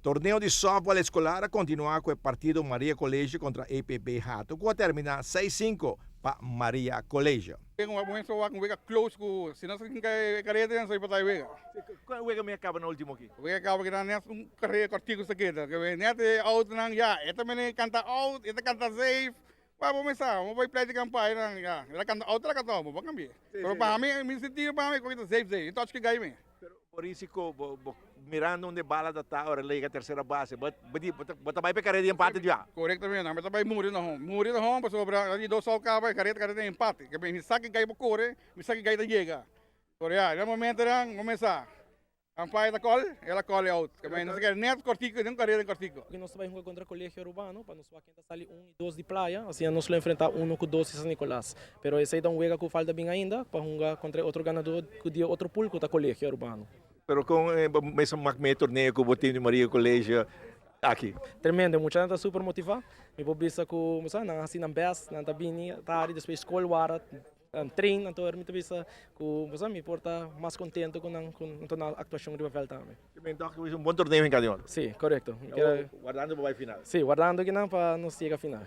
Torneo di softball escolar a continua cu e partido Maria College contra EPB Hato cu a termina 6-5 pa Maria College. Un momento wak un wega close cu si nos tin e careda den soy pa wega. Con wega mi a caba na ultimo aki? Wega caba ki net un careda cortico sa keda. Ke net e out nan ya, e ta mene canta out, e ta canta safe. Pa bo mesa, bo bai play di umpire nan ya. E ta canta out, e ta canta out, bo cambia. Pero pa mi, mi sentido pa mi cu ta safe safe. E touch ki gai mi. Pero Mauricio, bo, bo, mirando unda bala ta ta ora lega tercera base, bo, bo, di, bo, bo ta bai pe carrera di empate dia. Correctamente, mi ta bai muri na home. Muri na home pasobra di dos out caba e carrera carrera di empate. Ke mi sa ki gai bo core, mi sa ki gai ta yega. Pero ya, na momento nan, bo mesa. Umpire ta call, el a call e out. Ke mi no sa ke net cortico, den carrera cortico. Nos ta bai hunga contra Colegio Arubano pa nos wak ken ta sali un y dos di Playa, asina nos lo enfrenta uno cu dos di San Nicolas. Pero esey ta un wega cu falta bin ainda pa hunga contra e otro ganador cu di e otro pool cu ta Colegio Arubano. Pero con bo mester mak mee torneo cu bo team di Maria College aki? Tremendo, e muchanan ta super motiva. Mi por bisa cu bo sa nan a haci nan best, nan ta bini tardi despues scol wara train, anto mi ta bisa cu bo sa mi por ta mas contento cu nan cu nan actuacion riba veld tambe. Men toch cu un bon torneo hinca di otro. Si, corecto. Wardando pa bay final. Si, wardando kinan pa nos yega final.